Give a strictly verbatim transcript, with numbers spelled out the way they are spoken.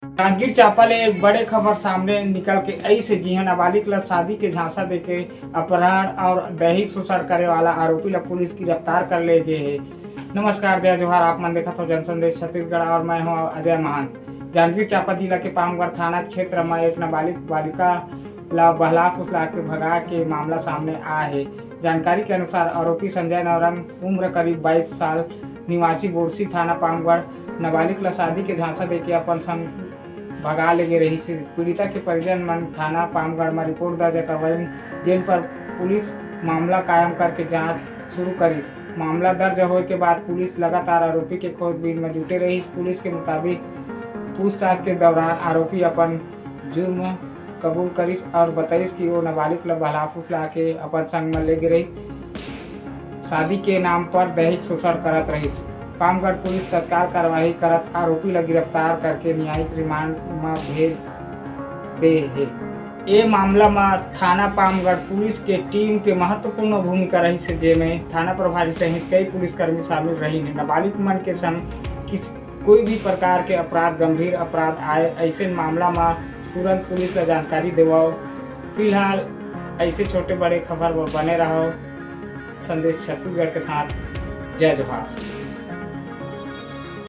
जांजगीर चांपा ले एक बड़े खबर सामने निकल के आइस हे, जिहां नाबालिग ला शादी के झांसा देके अपहरण और दैहिक शोषण करे वाला आरोपी ला पुलिस गिरफ्तार कर ले गे हे। नमस्कार, जय जोहार, आप मन देखत हो जनसंदेश छत्तीसगढ़ और मैं हूं अजय महान। जांजगीर चांपा जिला के पामगढ़ थाना क्षेत्र में एक नाबालिग बालिका ला बहला फुसला के भगा के मामला सामने आए हे। जानकारी के अनुसार आरोपी संजय नौरंग, उम्र करीब बाईस साल, निवासी बोरसी थाना पामगढ़, नाबालिग ला शादी के झांसा देके अपन संग भगा ले गे रहिस। पीड़िता के परिजन मन थाना पामगढ़ म रिपोर्ट दर्ज करवाइन, जेन पर पुलिस मामला कायम करके जांच शुरू करिस। मामला दर्ज होए के बाद पुलिस लगातार आरोपी के खोजबीन म जुटे रहिस। पुलिस के मुताबिक, पूछताछ के दौरान आरोपी अपन जुर्म कबूल करिस और बताइस कि वो नाबालिग ला बहला फुसला के अपन संग म ले गे रहिस, शादी के नाम पर दैहिक शोषण करत रहिस। पामगढ़ पुलिस तत्काल कार्रवाई करत आरोपी ला गिरफ्तार करके न्यायिक रिमांड म भेज दे हे। ए मामला म थाना पामगढ़ पुलिस के टीम के महत्वपूर्ण भूमिका रहिस हे, जेमे थाना प्रभारी सहित कई पुलिसकर्मी शामिल रहिन हे। नाबालिग मन के संग किस, कोई भी प्रकार के अपराध, गंभीर अपराध आए, ऐसे मामला म तुरंत पुलिस ला जानकारी देवव। फिलहाल ऐसे छोटे बड़े खबर बर बने रहव संदेश छत्तीसगढ़ के साथ। जय जोहार।